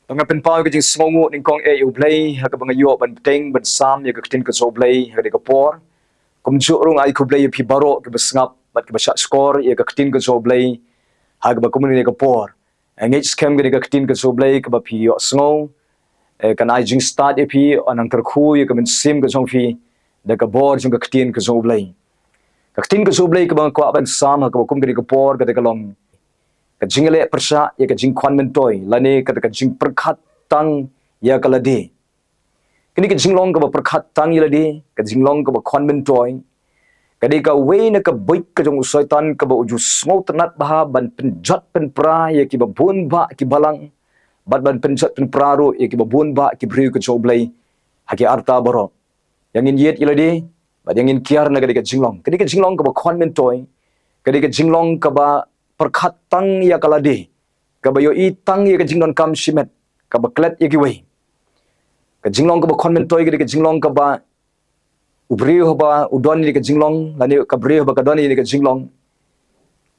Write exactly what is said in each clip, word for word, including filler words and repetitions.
Nga pynpaw ka jingsngewnguh nyngkong eh ïa U Blei ha kaba nga ïoh ban bteng ban sam ïa ka ktien ka jong U Blei ha kane ka por. Kumjuh ruh nga ai khublei ïa phi baroh kiba sngap bad kiba shah shkor ïa ka ktien ka jong U Blei ha kaba kumne ka por. Nga ngeit skhem kane ka ktien ka jong U Blei kaba phi ïohsngew, eh, kan ai jingstad ïa phi, yn nang kyrkhu ïa ka mynsiem ka jong phi da ka bor jong ka ktien ka jong U Blei. Ka ktien ka jong U Blei kaba nga kwah ban sam ha kaba kum kane ka por ka dei ka long ka jingïaleh pyrshah ïa ka jingkhwan myntoi lane ka dei ka jingpyrkhat tang ïa ka lade. Kane ka jinglong kaba pyrkhat tang ïa lade, ka jinglong kaba khwan myntoi, ka dei kawei na ka buit ka jong u Soitan kaba u ju sngewtynnat bha ban pynjot pynpra ïa kiba bun bah ki balang bad ban pynjot pynpra ruh ïa kiba bun bah ki briew ka jong U Blei ha ki arta baroh. Ïa ngin ïeit ïa lade bad ïa ngin kiar na ka dei ka jinglong. Ka dei ka jinglong kaba khwan myntoi, ka dei ka jinglong kaba pyrkhat tang ïa ka lade, kaba ïohi tang ïa ka jingdonkam shimet, kaba klet ïa kiwei. Ka jinglong kaba khwan myntoi ka dei ka jinglong kaba u briew haba u don ïa ka jinglong lane ka briew haba ka don ïa ka jinglong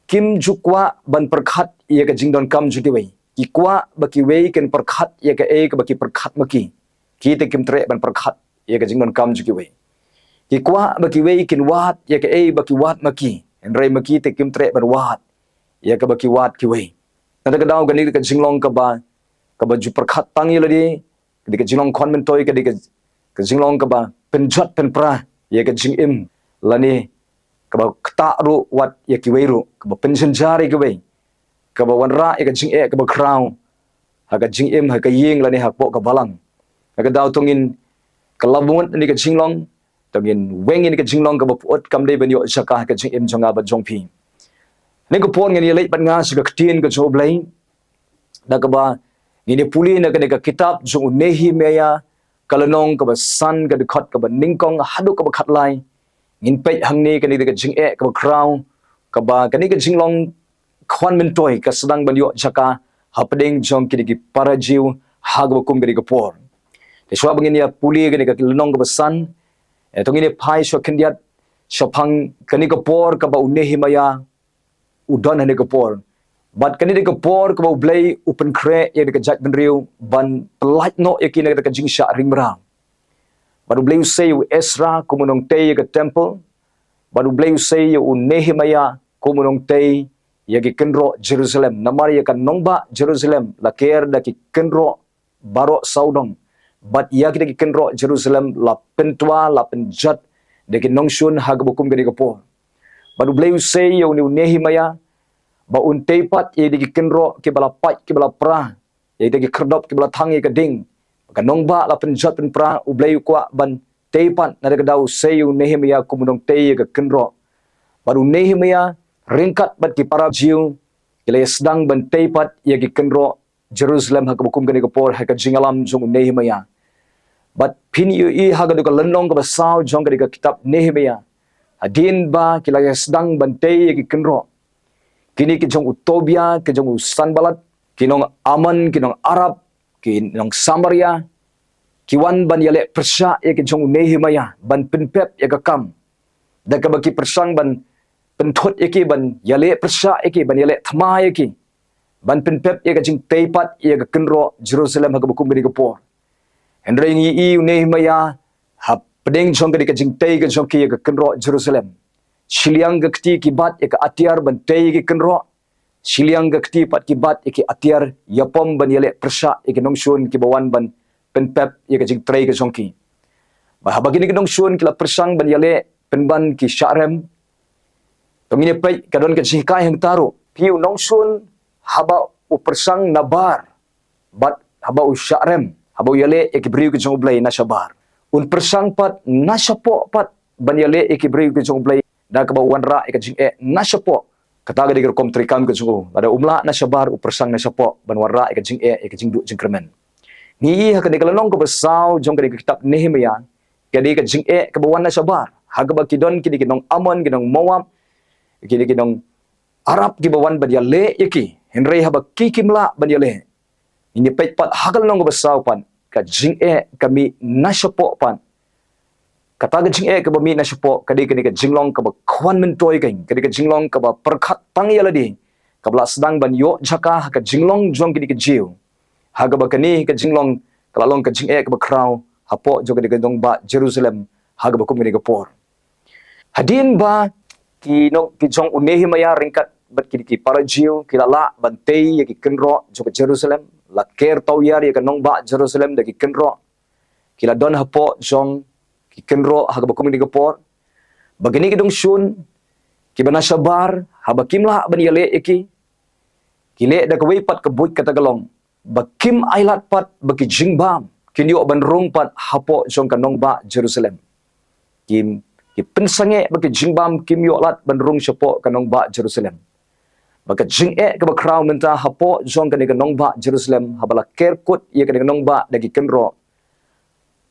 kim ju kwah ban pyrkhat ïa ka jingdonkam jong kiwei. Ki kwah ba kiwei kin pyrkhat ïa kaei kaba ki pyrkhat ma ki. Ki te kim treh ban pyrkhat ïa ka jingdonkam jong kiwei. Ki kwah ba kiwei kin wad ïa kaei ba ki wad ma ki. Hynrei ma ki te kim treh ban wad ïa kaba ki wad kiwei. Nangta ka daw kane ka jinglong kaba, kaba ju pyrkhat tang ïa lade, ka dei ka jinglong khwan myntoi, ka dei ka, ka jinglong kaba pynjot pynpra ïa ka jingim lane kaba ktah ruh wat ïa kiwei ruh, kaba pynjynjar ïa kiwei, kaba wanrah ïa ka jingeh kaba khraw ha ka jingim, ha ka ïing lane hapoh ka balang. Na ka daw to ngin kylla bun ïa ka jinglong, to ngin weng ïa ka jinglong kaba pyut kam dei ban ïoh jaka ha ka jingim jong nga bad jong phi. Hynne ka por ngin ïa leit bad nga sha ka ktien ka jong U Blei da kaba ngin ïa pule na kane ka kitab jong u Nehemiah, ka lynnong kaba san, ka dkhot kaba nyngkong haduh kaba khatlai. Ngin peit hangne kane ka jingeh kaba khraw, kaba kane ka jinglong khwan myntoi ka sdang ban ïoh jaka hapdeng jong kine ki para Jiw ha kaba kum kane ka por. Te shuwa ba ngin ïa pule kane ka lynnong kaba san, eh, to ngin ïa phai shuwa khyndiat shaphang kane ka por kaba u Nehemiah u don ha kane ka por. Bad kane ka dei ka por kaba U Blei u pynkhreh ïa kane ka jaitbynriew ban pyllait noh ïa ki na kata ka jingshah ring mraw. Bad U Blei u sei ïa u Ezra kum u nongtei ïa ka temple. Bad U Blei u sei ïa u Nehemiah kum u nongtei ïa ki kynroh Jerusalem. Namar ïa ka nongbah Jerusalem la ker da ki kynroh baroh sawdong. Bad ïa kita ki kynroh Jerusalem la pyntwa, la pynjot da ki nongshun ha kaba kum kane ka por. Bad U Blei u sei ïa une u Nehemiah ba un tei pat ïa kita ki kynroh kiba la pait, kiba la pra, ïa kita ki khyrdop kiba la thang ïa ka ding. Ka nongbah la pynjot pynpra, U Blei u kwah ban tei pat, na kata ka daw u sei ïa u Nehemiah kum u nongtei ïa ka kynroh. Bad u Nehemiah ryngkat bad ki para Jiw ki la ïa sdang ban tei pat ïa ki kynroh Jerusalem ha kaba kum kane ka por ha ka jingïalam jong u Nehemiah. Bad phin ïohi ha kata ka lynnong kaba saw jong kane ka kitab Nehemiah, hadien ba ki la ïa sdang ban tei ïa ki kynroh, kine ki jong u Tobiah, ki jong u Sanballat, ki nong Ammon, ki nong Arab, ki nong Samaria, ki wan ban ïaleh pyrshah ïa ki jong u Nehemiah ban pynpep ïa ka kam. Da kaba ki pyrshang ban pynthut ïa ki, ban ïaleh pyrshah ïa ki, ban ïaleh thma ïa ki, ban pynpep ïa ka jingtei pat ïa ka kynroh Jerusalem ha kaba kum kane ka por. Hynrei ngi ïohi u Nehemiah hapdeng jong kane ka jingtei ka jong ki ïa ka kynroh Jerusalem, shiliang ka kti ki bat ïa ka atiar ban tei ïa ki kynroh, shiliang ka kti pat ki bat ïa ki atiar ïapom ban ïaleh pyrshah ïa ki nongshun kiba wan ban pynpep ïa ka jingtrei ka jong ki. Bad haba kine ki nongshun ki la pyrshang ban ïaleh pynban ki shah rem, to ngin ïa peit ka don ka jinghikai hangta ruh. Phi, u nongshun haba u pyrshang nabar bad haba u shah rem, haba u ïaleh ïa ki briew ki jong U Blei na shabar, un pyrshang pat na shapoh pat ban ïaleh ïa ki briew ki jong U Blei da kaba u wanrah ïa ka jingeh na shapoh. Kata ka dei ka rukom treikam ka jong u. Lada um lah na shabar, u pyrshang na shapoh ban wanrah ïa ka jingeh, ïa ka jingduh jingkyrmen. Ngi ïohi ha kane ka lynnong kaba saw jong kane ka kitab Nehemiah, ka dei ka jingeh kaba wan na shabar, ha kaba ki don kine ki nong Ammon, ki nong Moab, kine ki nong Arab kiba wan ban ïaleh ïa ki. Hynrei haba ki kim lah ban ïaleh, ngin ïa peit pat ha ka lynnong kaba saw pat, ka jingeh ka mih na shapoh pat. Kata ka jingeh kaba mih na shapoh ka dei kane ka jinglong kaba khwan myntoi, ka dei ka jinglong kaba pyrkhat tang ïa lade, kaba la sdang ban ïoh jaka ha ka jinglong jong kine ki Jiw. ha kaba kane ka jinglong ka la long ka jingeh kaba khraw hapoh jong kane ka nongbah Jerusalem ha kaba kum kane ka por. Hadien ba ki nong ki jong u Nehemiah ryngkat bad ki, ki para Jiw ki la lah ban tei ïa ki kynroh jong ka Jerusalem, la ker tawiar ïa ka nongbah Jerusalem da ki kynroh, ki la don hapoh jong ki kynroh ha kaba kum kane ka por. Ba kine ki dongshun kiba na shabar, haba kim lah ban ïaleh ïa ki, ki leh da kawei pat ka buit, kata ka long ba kim ailad pat ba ki jingbam kin ïoh ban rung pat hapoh jong ka nongbah Jerusalem. Kim, ki pynsangeh ba ki jingbam kim ïoh lad ban rung shapoh ka nongbah Jerusalem. Ba ka jingeh kaba khraw mynta hapoh jong kane ka nongbah Jerusalem, haba la ker kut ïa kane ka nongbah da ki kynroh,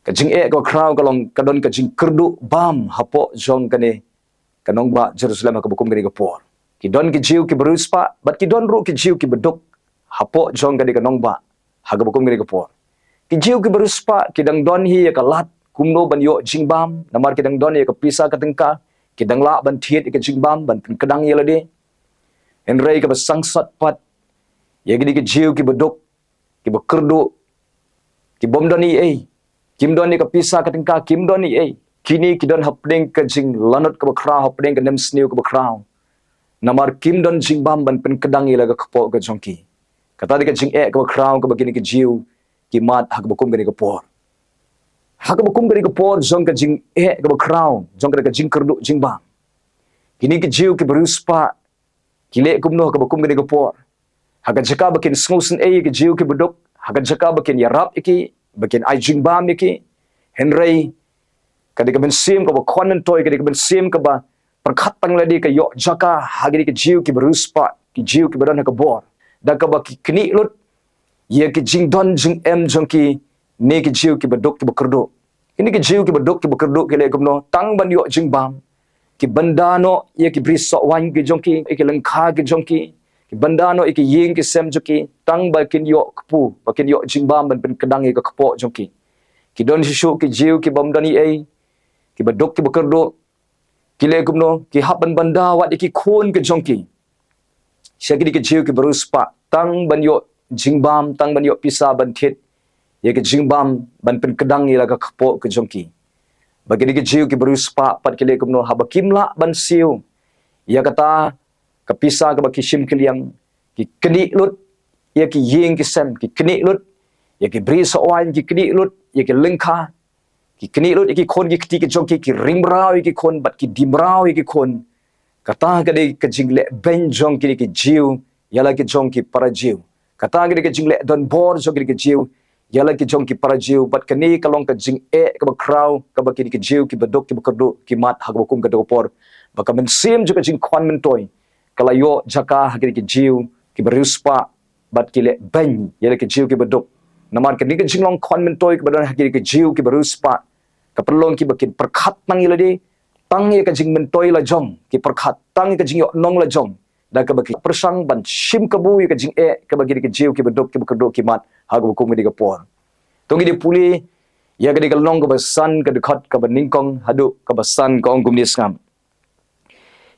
ka jingeh kaba khraw ka long ka don ka jingkyrduh bam hapoh jong kane ka nongbah Jerusalem ha kaba kum kane ka por. Ki don ki Jiw kiba riewspah bad ki don ruh ki Jiw kiba duk hapoh jong kane ka nongbah ha kaba kum kane ka por. Ki Jiw kiba riewspah ki dang don hi ïa ka lad kumno ban ïoh jingbam, namar ki dang don ïa ka pisa ka tyngka, ki dang lah ban thied ïa ka jingbam ban pynkdang ïa lade. Hynrei kaba sangsot pat, ïa kine ki Jiw kiba duk, kiba kyrduh, ki bym don ei ei, kim don ïa ka pisa ka tyngka, kim don ei ei. Kine ki don hapdeng ka jinglanot kaba khraw, hapdeng ka nemsniew kaba khraw, namar kim don jingbam ban pynkdang ïa la ka kpoh ka jong ki. Kata dei ka jingeh kaba khraw kaba kine ki Jiw ki mad ha kaba kum kane ka por. Ha kaba kum kane ka por jong ka jingeh kaba khraw, jong ka, ka jingkyrduh jingbam, kine ki Jiw kiba riewspah ki leh kumno ha kaba kum kane ka por? Ha ka jaka ba kin sngewsynei ïa ki Jiw kiba duk, ha ka jaka ba kin ïarap ïa ki, ba kin ai jingbam ïa ki, hynrei ka dei ka mynsiem kaba khwan myntoi, ka dei ka mynsiem kaba pyrkhat tang lade ka ïoh jaka ha kine ki Jiw kiba riewspah, ki Jiw kiba don ha ka bor, da kaba ki knieh lut ïa ki jingdon jingem jong kine ki Jiw kiba duk kiba kyrduh. Kine ki Jiw kiba duk kiba kyrduh ki leh kumno? Tang ban ïoh jingbam, ki bynda noh ïa ki bri soh waiñ ki jong ki, ïa ki lyngkha ki jong ki, ki bynda noh ïa ki ïing ki sem jong ki, tang ba kin ïoh kpu, ba kin ïoh jingbam ban pynkdang ïa ka kpoh jong ki. Ki don shisha ki Jiw ki bym don ei ei, kiba duk kiba kyrduh, ki leh kumno? Ki hap ban bynda wat ïa ki khun ki jong ki sha kine ki Jiw kiba riewspah, tang ban ïoh jingbam, tang ban ïoh pisa ban thied ïa ka jingbam ban pynkdang ïa la ka kpoh ka jong ki. Ba kine ki Jiw kiba riewspah pat ki leh kumno? Haba kim lah ban siew ïa kata ka pisa kaba ki shim kylliang, ki knieh lut ïa ki ïing ki sem, ki knieh lut ïa ki bri soh waiñ, ki knieh lut ïa ki lyngkha, ki knieh lut ïa ki khun ki kti ki jong ki, ki ring mraw ïa ki khun bad ki die mraw ïa ki khun. Kata ka dei ka jingleh beiñ jong kine ki Jiw ïa la ki jong ki para Jiw. Kata ka dei ka jingleh donbor jong kine ki Jiw ïa la ki jong ki para Jiw, bad kane ka long ka jingeh kaba khraw kaba kine ki Jiw kiba duk kiba kyrduh ki mad ha kaba kum kata ka por. Ba ka mynsiem jong ka jingkhwan myntoi ka la ïoh jaka ha kine ki Jiw kiba riewspah, bad ki leh beiñ ïa la ki Jiw kiba duk. Namar kane ka jinglong khwan myntoi kaba don ha kine ki Jiw kiba riewspah ka pynlong ki ba kin pyrkhat tang ïa lade, tang ïa ka jingmyntoi la jong, ki pyrkhat tang ïa ka jingïohnong la jong, da kaba ki pyrshang ban shim kabu ïa ka jingeh kaba kine ki Jiw kiba duk kiba kyrduh ki mad ha kaba kum kane ka por. To ngin ïa pule ïa kane ka lynnong kaba san, ka dkhot kaba nyngkong haduh kaba san, ka ong kumne, sngap: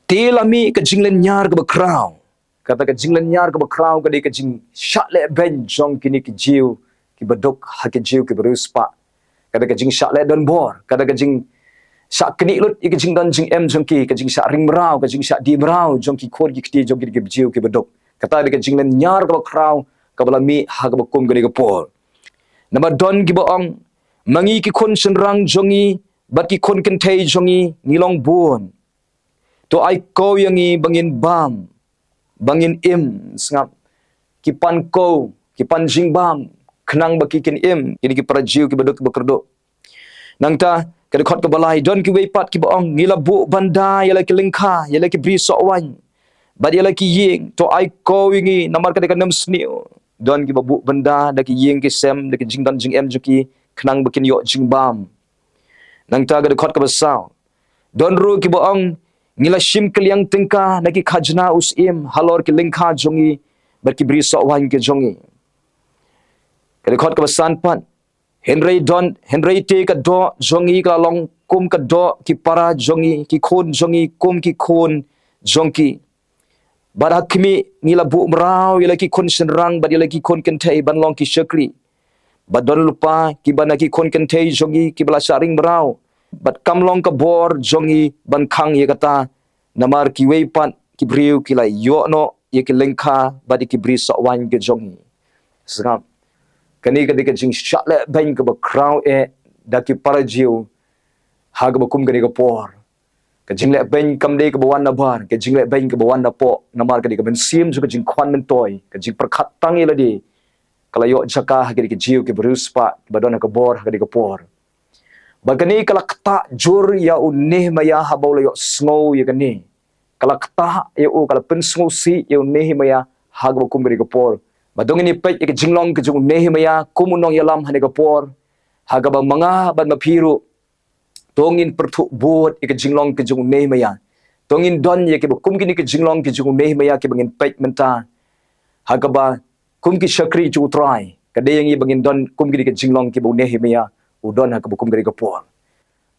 Te la mih ka jinglynñiar kaba khraw. Kata ka jinglynñiar kaba khraw ka dei ka jingshah leh beiñ jong kine ki Jiw kiba duk ha ki Jiw kiba riewspah. Kata ka jingshah leh donbor, kata ka jingshah knieh lut ïa ka jingdon jingem jong ki, ka jingshah ring mraw, ka jingshah die mraw jong ki khun ki kti jong kine ki Jiw kiba duk. Kata dei ka jinglynñiar kaba khraw kaba la mih ha kaba kum kane ka por. Namar don kiba ong: Ma ngi ki khun shynrang jong ngi bad ki khun kynthei jong ngi, ngi long bun. To ai ko ïa ngi ba ngin bam, ba ngin im. Sngap, ki pan ko, ki pan jingbam khnang ba ki kin im, kine ki para Jiw kiba duk kiba kyrduh. Nangta ka dkhot kaba lai, don kiwei pat kiba ong: Ngi la buh bynda ïa la ki lyngkha, ïa la ki bri soh waiñ bad ïa la ki ïing. To ai ko ïa ngi namar ka dei ka nemsniew. Don kiba buh bynda da ki ïing ki sem, da ki jingdon jingem jong ki khnang ba kin ïoh jingbam. Nangta ka dkhot kaba saw, don ruh kiba ong: Ngi la shim kylliang tyngka na ki khajna u syiem halor ki lyngkha jong ngi bad ki bri soh waiñ ki jong ngi. Ka dkhot kaba san pat, hynrei don, hynrei te ka doh jong ngi ka la long kum ka doh ki para jong ngi, ki khun jong ngi kum ki khun jong ki. Bad ha khmih, ngi la buh mraw ïa la ki khun shynrang bad ïa la ki khun kynthei ban long ki shakri. Bad don lypa kiba na ki khun kynthei jong ngi kiba la shah ring mraw, bad kam long ka bor jong ngi ban khang ïa kata, namar kiwei pat ki briew ki la ïoh noh ïa ki lyngkha bad ïa ki bri soh waiñ ki jong ngi. Sngap. Kane ka dei ka jingshah leh beiñ kaba khraw eh da ki para Jiw ha kaba kum kane ka por. Ka jingleh beiñ kam dei kaba wan na bar, ka jingleh beiñ kaba wan na poh, namar ka dei ka mynsiem jong ka jingkhwan myntoi, ka jingpyrkhat tang ïa lade, ka la ïoh jaka ha kane ka Jiw kiba riewspah kiba don ha ka bor ha kane ka por. Bad kane ka la ktah jur ïa u Nehemiah haba u la ïohsngew ïa kane. Ka la ktah ïa u, ka la pynsngewsih ïa u Nehemiah ha kaba kum kane ka por. Bad to ngin ïa peit ïa ka jinglong ka jong u Nehemiah kum u nongïalam ha kane ka por. Ha kaba ma nga bad ma phi ruh, to ngin pyrthuh bud ïa ka jinglong ka jong u Nehemiah. To ngin don ïa kiba kum kine ka jinglong ka jong u Nehemiah kiba ngin peit mynta. Ha kaba kum ki shakri jong u Trai, ka dei ïa ngi ba ngin don kum kine ka jinglong kiba u Nehemiah u don ha kaba kum kane ka por.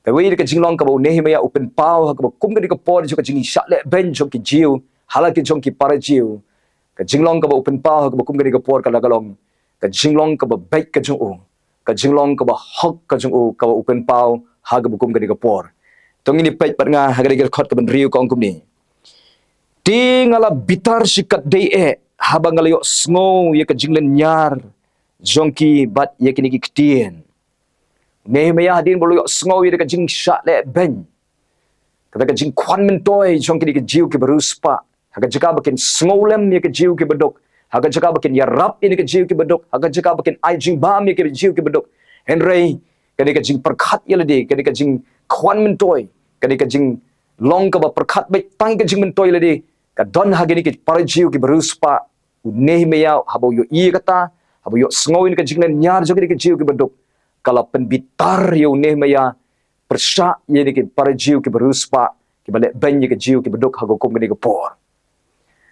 Kawei ka jinglong kaba u Nehemiah u pynpaw ha kaba kum kane ka por jong ka jingshah leh beiñ jong ki Jiw ha la ki jong ki para Jiw. Ka jinglong kaba u pynpaw ha kaba kum kane ka por ka la ka long ka jinglong kaba beit ka jong u, ka jinglong kaba hok ka jong u, kaba u pynpaw ha kaba kum kane ka por. To ngin ïa peit bad nga ha kane ka dkhot kaba hynriew, ka ong kumne: Te nga la bitar shikatdei eh haba nga la ïohsngew ïa ka jinglynñiar jong ki bad ïa kine ki ktien. Nehemiah hadien ba u la ïohsngew ïa ka jingshah leh beiñ, kata ka jingkhwan myntoi jong kine ki Jiw kiba riewspah, ha ka jaka ba kin sngewlem ïa ki Jiw kiba duk, ha ka jaka ba kin ïarap ïa kine ki Jiw kiba duk, ha ka jaka ba kin ai jingbam ïa ki Jiw kiba duk. Hynrei kane ka jingpyrkhat ïa lade, kane ka jingkhwan myntoi, kane ka jinglong kaba pyrkhat beit tang ïa ka jingmyntoi ïa lade, ka don ha kine ki para Jiw kiba riewspah. U Nehemiah haba u ïohi ïa kata, haba u ïohsngew ïa ka jinglynñiar jong kine ki Jiw kiba duk, ka la pynbitar ïa u Nehemiah pyrshah ïa kine ki para Jiw kiba riewspah, kiba leh beiñ ïa ki Jiw kiba duk ha kaba kum kane ka por.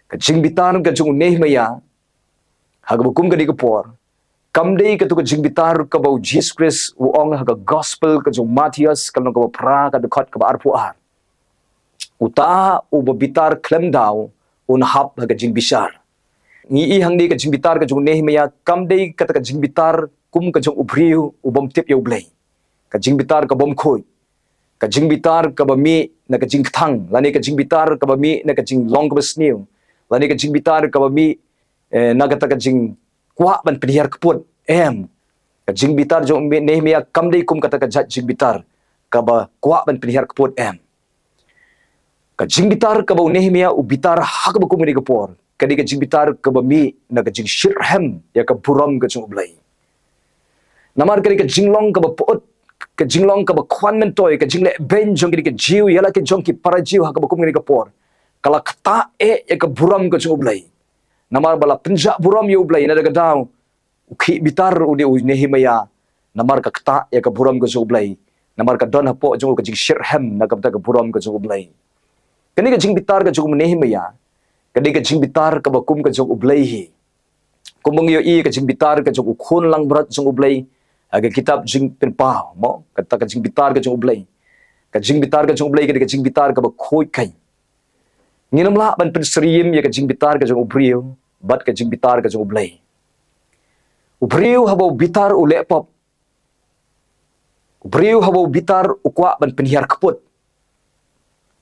Ka jingbitar ka jong u Nehemiah ha kaba kum kane ka por kam dei kato ka jingbitar kaba u Jisu Khrist u ong ha ka Gospel ka jong u Mathaios, ka lynnong kaba phra, ka dkhot kaba arphew ar: Uta uba bitar khlem daw un hap ha ka jingbishar. Ngi i hangne ka jingbitar ka jong u Nehemiah kam dei kata ka jingbitar kum ka jong u briew u bym tip ïa u Blei. Ka jingbitar ka bym khuid, ka jingbitar kaba mih na ka jingkthang, lane ka jingbitar kaba mih na ka jinglong kaba sniew, lane ka jingbitar kaba mih, eh, na kata ka jingkwah ban pynhiar kput, em. Ka jingbitar jong u Nehemiah kam dei kum kata ka jait jingbitar kaba kwah ban pynhiar kput, em. Ka jingbitar kaba u Nehemiah u bitar ha kaba kum kane ka por, ka dei ka jingbitar kaba mih na ka jingshitrhem ïa ka burom ka jong u Blei. Namar ka dei ka jinglong kaba pyut, ka jinglong kaba khwan myntoi, ka jingleh beiñ jong kine ki Jiw ïa la ki jong ki para Jiw ha kaba kum kane ka por, ka la ktah eh ïa ka burom ka jong u Blei. Namar ba la pynjah burom ïa u Blei, na kata ka daw u khih bitar u dei u Nehemiah, namar ka ktah ïa ka burom ka jong u Blei, namar ka don hapoh jong u ka jingshitrhem na ka bynta ka burom ka jong u Blei. Kane ka jingbitar ka jong u Nehemiah ka dei ka jingbitar kaba kum ka jong u Blei hi. Kumba ngi ïohi ka jingbitar ka jong u khun langbrot jong u Blei ha ka kitab Jingpynpaw, mo, kata ka jingbitar ka jong u Blei, ka jingbitar ka jong u Blei ka dei ka jingbitar kaba khuid keiñ. Ngim lah ban pynsyriem ïa ka jingbitar ka jong u briew bad ka jingbitar ka jong u Blei. U briew haba u bitar u leh pop. U briew haba u bitar u kwah ban pynhiar kput.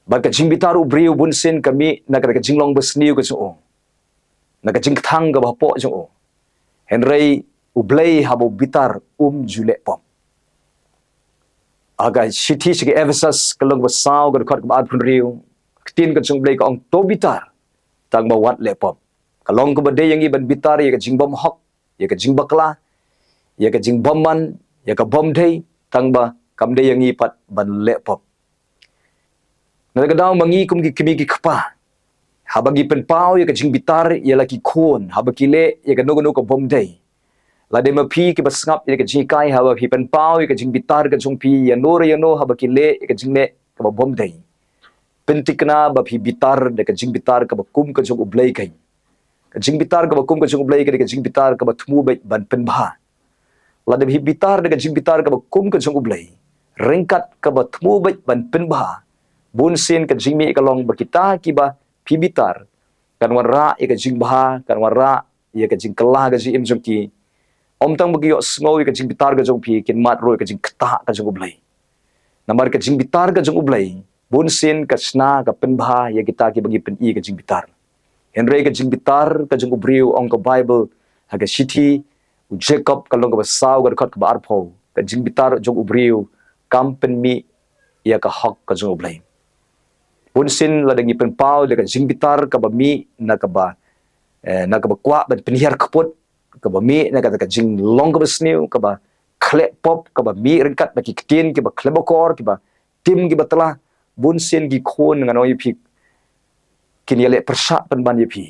Bad ka jingbitar u briew bunsien ka mih na ka, ka jinglong basniew ka jong u, na ka jingkthang kaba hapoh jong u. Hynrei u Blei haba u bitar um ju leh pop. Ha ka shithi sha ki Ephesus ka lynnong ba saw ka dkhot kaba arphew hynriew, ka ktien ka jong u Blei ka ong: To bitar, tang ba wat leh pop. Ka long kaba dei ïa ngi ban bitar ïa ka jingbymhok, ïa ka jingbakla, ïa ka jingbymman, ïa ka bymdei, tang ba kam dei ïa ngi pat ban leh pop. Na kata ka daw ma ngi kum ki kmie ki kpa, haba ngi pynpaw ïa ka jingbitar ïa la ki khun haba ki leh ïa kano kano ka bymdei, lada ma phi kiba sngap ïa ka jinghikai, haba phi pynpaw ïa ka jingbitar ka jong phi ïa no re ïa no haba ki leh ïa ka jingleh kaba bymdei, pynthikna ba phi bitar da ka jingbitar kaba kum ka jong u Blei keiñ. Ka jingbitar kaba kum ka jong u Blei ka dei ka jingbitar kaba thmu beit ban pynbha. Lada phi bitar da ka jingbitar kaba kum ka jong u Blei, ryngkat kaba thmu beit ban pynbha, bunsien ka jingmih ka long ba kita kiba phi bitar kan wanrah ïa ka jingbha, kan wanrah ïa ka jingkylla ka jingim jong ki. Ym tang ba ki ïohsngew ïa ka jingbitar ka jong phi, kin mad ruh ïa ka jingktah ka jong U Blei. Namar ka jingbitar ka jong U Blei, bunsien ka shna ka pynbha ïa kita kiba ngi pyni ka jingbitar. Hynrei ka jingbitar ka jong u briew, ong ka Baibl ha ka shithi u Jakob ka lynnong kaba saw ka dkhot kaba arphew, ka jingbitar jong u briew kam pynmih ïa ka hok ka jong U Blei. Bunsien lada ngi pynpaw da ka jingbitar kaba mih na kaba, eh, na kaba kwah ban pynhiar kput, kaba mih na kata ka jinglong kaba sniew, kaba khleh pop, kaba mih ryngkat bad ki ktien kiba khlem akor, kiba tim kiba tla, bunsien ki khun, ngan ong ïa phi, kin ïaleh pyrshah pynban ïa phi.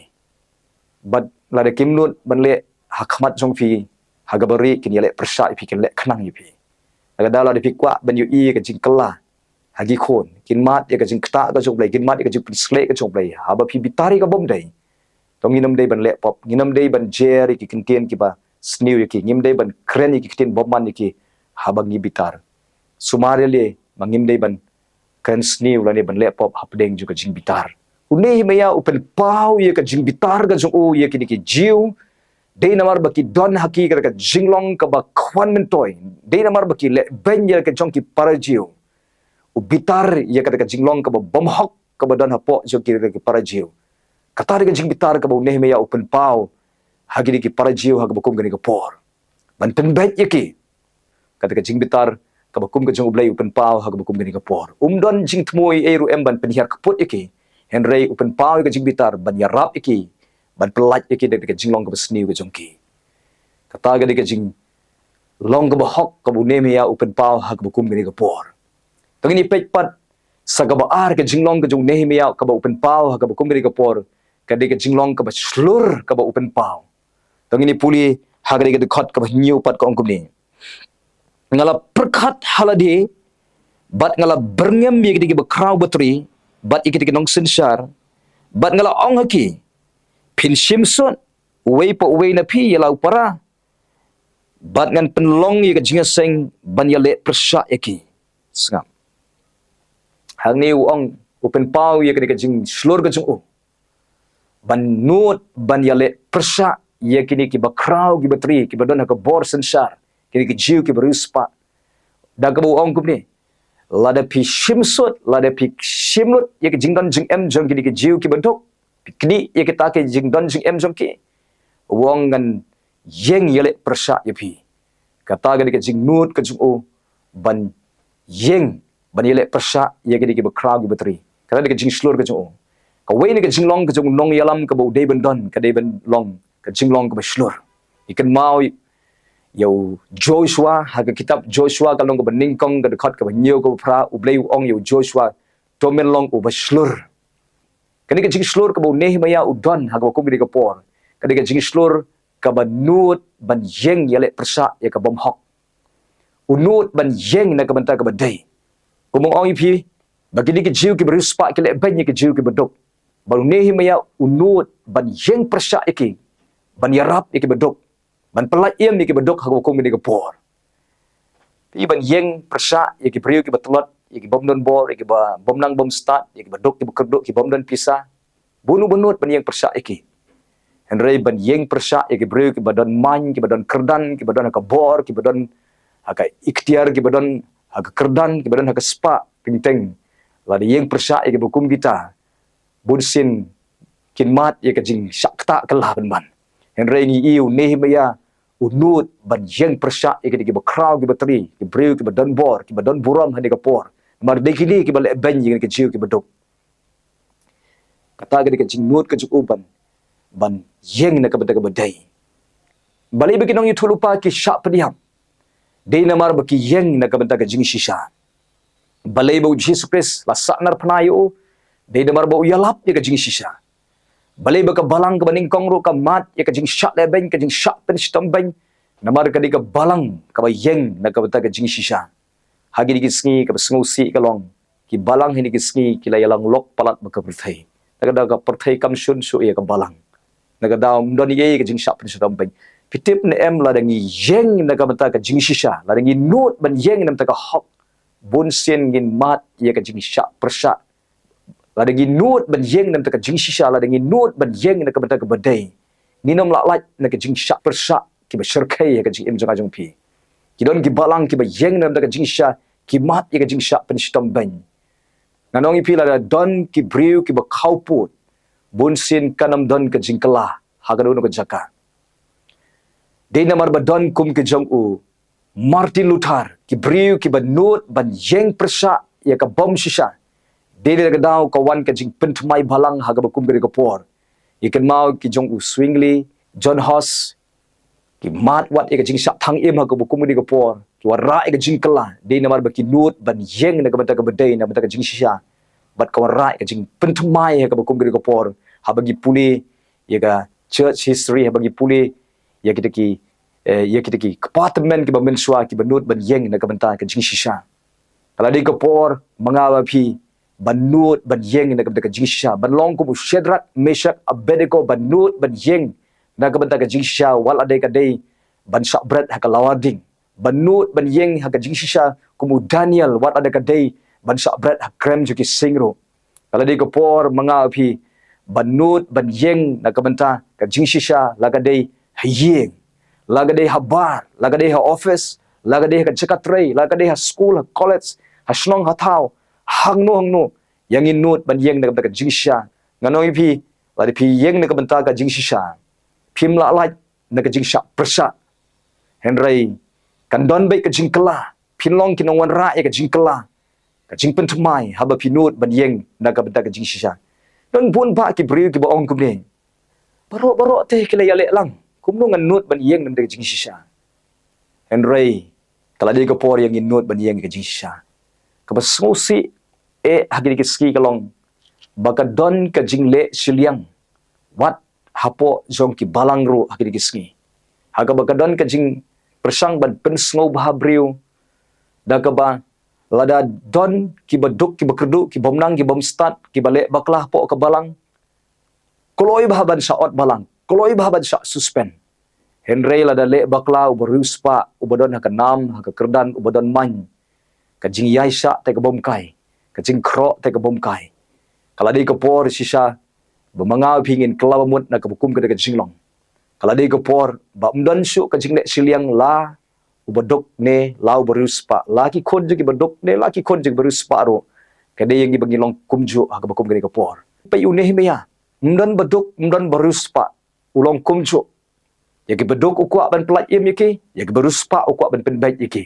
Bad lada kim nud ban leh ha khmat jong phi, ha kaba rieh kin ïaleh pyrshah ïa phi, kin leh khnang ïa phi. Lada, lada phi kwah ban ïohi ïa ka jingkylla ha ki khun, kin mad ïa ka jingktah ka jong U Blei, kin mad ïa ka jingpynshlur ka jong U Blei. Haba phi bitar ïa ka bym dei, to ngin ym dei ban leh pop, ngin ym dei ban jer ïa ki ktien kiba sniew ïa ki, ngim dei ban kren ïa ki ktien bymman ïa ki haba ngi bitar. Sumar ïa lade ba ngim dei ban kren sniew lane ban leh pop hapdeng jong ka jingbitar. U Nehemiah u pynpaw ïa ka jingbitar ka jong u ïa kine ki Jiw, dei namar ba ki don ha ki kata ka jinglong kaba khwan myntoi, dei namar ba ki lehbeiñ ïa ka jong ki para Jiw. U bitar ïa kata ka jinglong kaba bymhok kaba don hapoh jong ki, ki para Jiw. Kata dei ka jingbitar kaba u Nehemiah u pynpaw ha kine ki para Jiw ha kaba kum kane ka por, ban pynbeit ïa ki. Kata ka jingbitar kaba kum ka jong U Blei u pynpaw ha kaba kum kane ka por. Um don jingthmu ei ruh em ban pynhiar kput ïa ki, hynrei u pynpaw ïa ka jingbitar ban ïarap ïa ki, ban pyllait ïa ki da ka jinglong kaba sniew ka jong ki. Kata ka dei ka jinglong kaba hok kaba u Nehemiah u pynpaw ha kaba kum kane ka por. To ngin ïa peit pat sa kaba ar ka jinglong ka jong u Nehemiah kaba u pynpaw ha kaba kum kane ka por, ka dei ka jinglong kaba shlur kaba u pynpaw. To ngin ïa pule ha ka dei ka dkhot kaba hynñiew pat, ka ong kumne: Nga la pyrkhat ha lade bad nga la byrngem ïa ki dei kiba khraw batri bad ïa ki dei ki nongsynshar, bad nga la ong ha ki, phin shim sut uwei pa uwei na phi ïa la u para, bad ngan pynlong ïa ka jingïaseng ban ïaleh pyrshah ïa ki. Sngap. Hangne u ong, u pynpaw ïa ka dei ka jingshlur ka jong u ban nud ban ïaleh pyrshah ïa kine kiba khraw kiba tri kiba don ha ka bor synshar, kine ki Jiw kiba riewspah. Da kaba u ong kumne: Lada phi shim sut, lada phi shim lut ïa ki jingdon jingem jong kine ki Jiw kiba duk, phi knieh ïa kita ki jingdon jingem jong ki, u ong, ngan ïeng ïaleh pyrshah ïa phi. Kata ka dei ka jingnud ka jong u ban ïeng ban ïaleh pyrshah ïa ki dei kiba khraw kiba tri. Kata dei ka jingshlur ka jong u. Kawei na ka jinglong ka jong u nongïalam kaba u dei ban don, ka dei ban long ka jinglong kaba shlur. Ïa kynmaw ïa u Joshua ha ka kitab Joshua ka lynnong kaba nyngkong ka dkhot kaba hynñiew kaba phra, U Blei u ong ïa u Joshua, to men long uba shlur. Kane ka jingshlur kaba u Nehemiah u don ha kaba kum kane ka por, ka dei ka jingshlur kaba nud ban ïeng ïaleh pyrshah ïa ka bymhok. U nud ban ïeng na ka bynta kaba dei. Kumba nga ong ïa phi, ba kine ki Jiw kiba riewspah ki lehbeiñ ïa ki Jiw kiba duk. Bad u Nehemiah u nud ban ïeng pyrshah ïa ki, ban ïarap ïa kiba duk, ban pyllait im ïa kiba duk ha kaba kum kane ka por. Phi, ban ïeng pyrshah ïa ki briew kiba tlot, ïa ki bym don bor, ïa kiba bym nang bym stad, ïa kiba duk kiba kyrduh, ki bym don pisa, bun uba nud ban ïeng pyrshah ïa ki. Hynrei ban ïeng pyrshah ïa ki briew kiba don main, kiba don kyrdan, kiba don ha ka bor, kiba don ha ka iktiar, kiba don ha ka kyrdan, kiba don ha ka spah, teng teng, lada ïeng pyrshah ïa kiba kum kita, bun sien kin mad ïa ka jingshah ktah kylla pynban. Hynrei ngi ïohi u Nehemiah u nud ban ïeng pyrshah ïa ki dei kiba khraw kiba tri, ki briew kiba don bor, kiba don burom ha kane ka por. Namar dei kine kiba lehbeiñ ïa ki Jiw kiba duk. Kata ka dei ka jingnud ka jong u ban, ban ïeng na ka bynta kaba dei. Balei ba ki nongïathuhlypa ki shah pdiang? Dei namar ba ki ïeng na ka bynta ka jingshisha. Balei ba u Jisu Khrist la sahnarphna ïa u? Dei namar ba u ïalap ïa ka jingshisha. Balei ba ka balang kaba nyngkong ruh ka mad ïa ka jingshah lehbeiñ, ka jingshah pynshitom beiñ? Namar ka dei ka balang kaba ïeng na ka bynta ka jingshisha. Ha kine ki sngi kaba sngewsih ka long, ki balang ha kine ki sngi ki la ïalang lok palat bad ka pyrthei. Na ka daw ka pyrthei kam shun shuh ïa ka balang. Na ka daw ym don ei ei ka jingshah pynshitom beiñ. Phi tip ne em, lada ngi ïeng na ka bynta ka jingshisha, lada ngi nud ban ïeng na ka bynta ka hok, bun sien ngin mad ïa ka jingshah pyrshah Lada ngi nud ban ïeng na ka bynta ka jingshisha, lada ngi nud ban ïeng na ka bynta kaba dei, ngin ym lah lait na ka jingshah pyrshah kiba shyrkhei ha ka jingim jong nga jong phi. Ki don ki balang kiba ïeng na ka bynta ka jingshisha, ki mad ïa ka jingshah pynshitom beiñ. Ngan ong ïa phi, lada don ki briew kiba khawpud, bunsien kan ym don ka jingkylla ha kano kano ka jaka. Dei namar ba don kum ki jong u Martin Luther, ki briew kiba nud ban ïeng pyrshah ïa ka bym shisha. Dei na kata ka daw ka wan ka jingpynthymmai balang ha kaba kum kane ka por. Ïa kynmaw ki jong u Zwingli, John Hus, ki mad wat ïa ka jingshah thang im ha kaba kum kane ka por. Ki wanrah ïa ka jingkylla, dei namar ba ki nud ban ïeng na ka bynta kaba dei, na ka bynta ka jingshisha. Bad ka wanrah ïa ka jingpynthymmai ha kaba kum kane ka por. Haba ngi pule ïa ka church history, haba ngi pule ïa kita ki, eh, ïa kita ki kpa tymmen kiba mynshuwa kiba nud ban ïeng na ka bynta ka jingshisha. Ka la dei ka por ma nga bad phi ban nud ban ïeng na ka bynta ka jingshisha, ban long kum u Shadrach, Meshach, Abednego, ban nud ban ïeng na ka bynta ka jingshisha, wat la dei ka dei ban shah bret ha ka lawar ding. Ban nud ban ïeng ha ka jingshisha kum u Daniel, wat la dei ka dei ban shah bret ha krem jong ki sing ruh. Ka la dei ka por ma nga bad phi ban nud ban ïeng na ka bynta ka jingshisha, la ka dei ha ïing, la ka dei ha bar, la ka dei ha office, la ka dei ha ka jaka trei, la ka dei ha skul, ha college, ha shnong, ha thaw, hangno hangno. Ïa ngin nud ban ïeng na ka bynta ka jingshisha. Ngan ong ïa phi, lada phi ïeng na ka bynta ka jingshisha, phim lah lait na ka jingshah pyrshah. Hynrei kan don beit ka jingkylla, phin long ki nongwanrah ïa ka jingkylla, ka jingpynthymmai haba phi nud ban ïeng na ka bynta ka jingshisha. Don bun bah ki briew kiba ong kumne, baroh baroh te ki la ïaleh lang, kumno ngan nud ban ïeng na ka bynta ka jingshisha? Hynrei ka la dei ka por ïa ngin nud ban ïeng ka jingshisha. Kaba sngewsih eh ha kine ki sngi ka long ba ka don ka jingleh shiliang wat hapoh jong ki balang ruh ha kine ki sngi. Ha kaba ka don ka jingpyrshang ban pynsngewbha briew da kaba lada don kiba duk, kiba kyrduh, ki bym nang, ki bym stad, kiba leh bakla hapoh ka balang, kloi bha ban shah ot balang, kloi bha ban shah suspend. Hynrei lada leh bakla uba riewspah, uba don ha ka nam, ha ka kyrdan, uba don main, ka jingïaishah te ka bym kai, ka jingkhroh te ka bym kai. Ka la dei ka por shisha ba ma nga bad phi ngin kylla bamut na kaba kum kata ka jinglong. Ka la dei ka por ba ym don shuh ka jingleh shiliang la uba duk ne la uba riewspah, la ki khun jong kiba duk ne la ki khun jong kiba riewspah ruh. Ka dei ïa ngi ba ngin long kumjuh ha kaba kum kane ka por. Peit u Nehemiah, ym don ba duk, ym don ba riewspah, u long kumjuh. Ïa kiba duk u kwah ban pyllait im ïa ki, ïa kiba riewspah u kwah ban pynbeit ïa ki.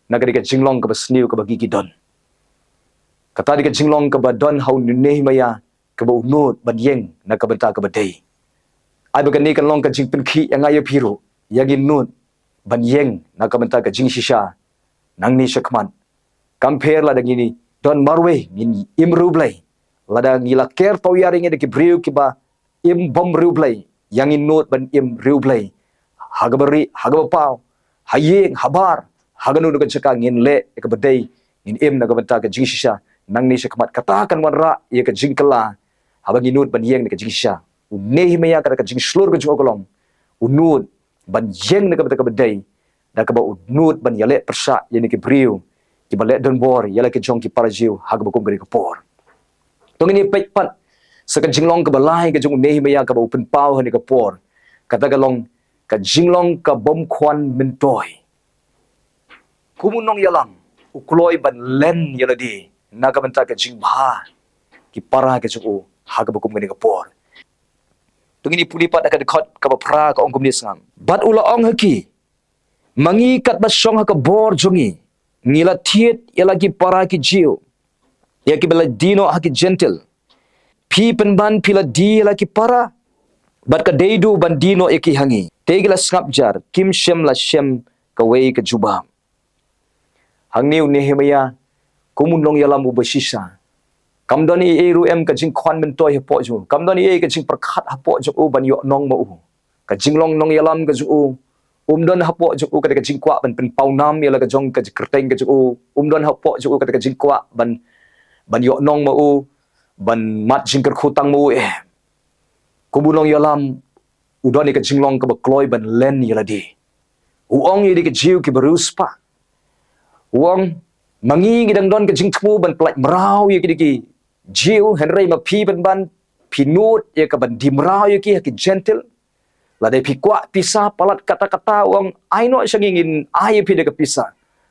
Na ka dei ka jinglong kaba sniew kaba ngi ki don. Kata dei ka jinglong kaba don ha u Nehemiah, kaba u nud ban ïeng na ka bynta kaba dei. Ai ba kane kan long ka jingpynkhih ïa nga ïa phi ruh, ïa ngin nud ban ïeng na ka bynta ka jingshisha nangne shakhmat. Kam pher lada ngin don marwei ngin im riewblei, lada ngi la ker tawiar ïa ngi da ki briew kiba im bym riewblei, ïa ngin nud ban im riewblei. Ha kaba rieh, ha kaba paw, ha ïing, ha bar, ha kano kano ka jaka ngin leh ïa kaba dei, ngin im na ka bynta ka jingshisha nangne shakhmat. Kata kan wanrah ïa ka jingkylla haba ngi nud ban ïeng na ka jingshisha. U Nehemiah kata ka jingshlur ka jong u ka long, u nud ban ïeng na ka bynta kaba dei, da kaba u nud ban ïaleh pyrshah ïa kine ki briew kiba leh donbor ïa la ki jong ki para Jiw ha kaba kum kane ka por. To ngin ïa peit pat sa ka jinglong kaba lai ka jong u Nehemiah kaba u pynpaw ha kane ka por. Kata ka long ka jinglong ka bym khwan myntoi. Kum u nongïalam u kloi ban len ïa lade na ka bynta ka jingbha ki para ka jong u ha kaba kum kane ka por. To ngin ïa pule pat ha ka dkhot kaba phra, ka ong kumne sngap: Bad u la ong ha ki, ma ngi katba shong ha ka bor jong ngi, ngi la thied ïa la ki para ki Jiw, ïa kiba la die noh ha ki Jentil. Phi pynban phi la die ïa la ki para, bad ka dei duh ban die noh ïa ki ha ngi. Te ki la sngap jar, kim shym la shem kawei ka jubab. Hangne u Nehemiah kum u nongïalam uba shisha. Kam don ei ei ruh em ka jingkhwan myntoi hapoh jong u. Kam don ei ei ka jingpyrkhat hapoh jong u ban ïoh nong ma u. Ka jinglong nongïalam ka jong u, um don hapoh jong u kata ka jingkwah ban pynpaw nam ïa la ka jong ka jingkyrteng ka jong u. Um don hapoh jong u kata ka jingkwah ban, ban ïoh nong ma u, ban mad jingkyrkhu tang ma u, eh. Kum u nongïalam u don ïa ka jinglong kaba kloi ban len ïa lade. U ong ïa ki Jiw kiba riewspah, u ong, ma ngi ngi dang don ka jingthmu ban pyllait mraw ïa ki, ki Jiw, hynrei ma phi pynban phi nud ïa ka ban die mraw ïa ki ha ki Jentil. Lada phi kwah pisa palat kata kata, u ong, ai noh sha ngi, ngin ai ïa phi da ka pisa.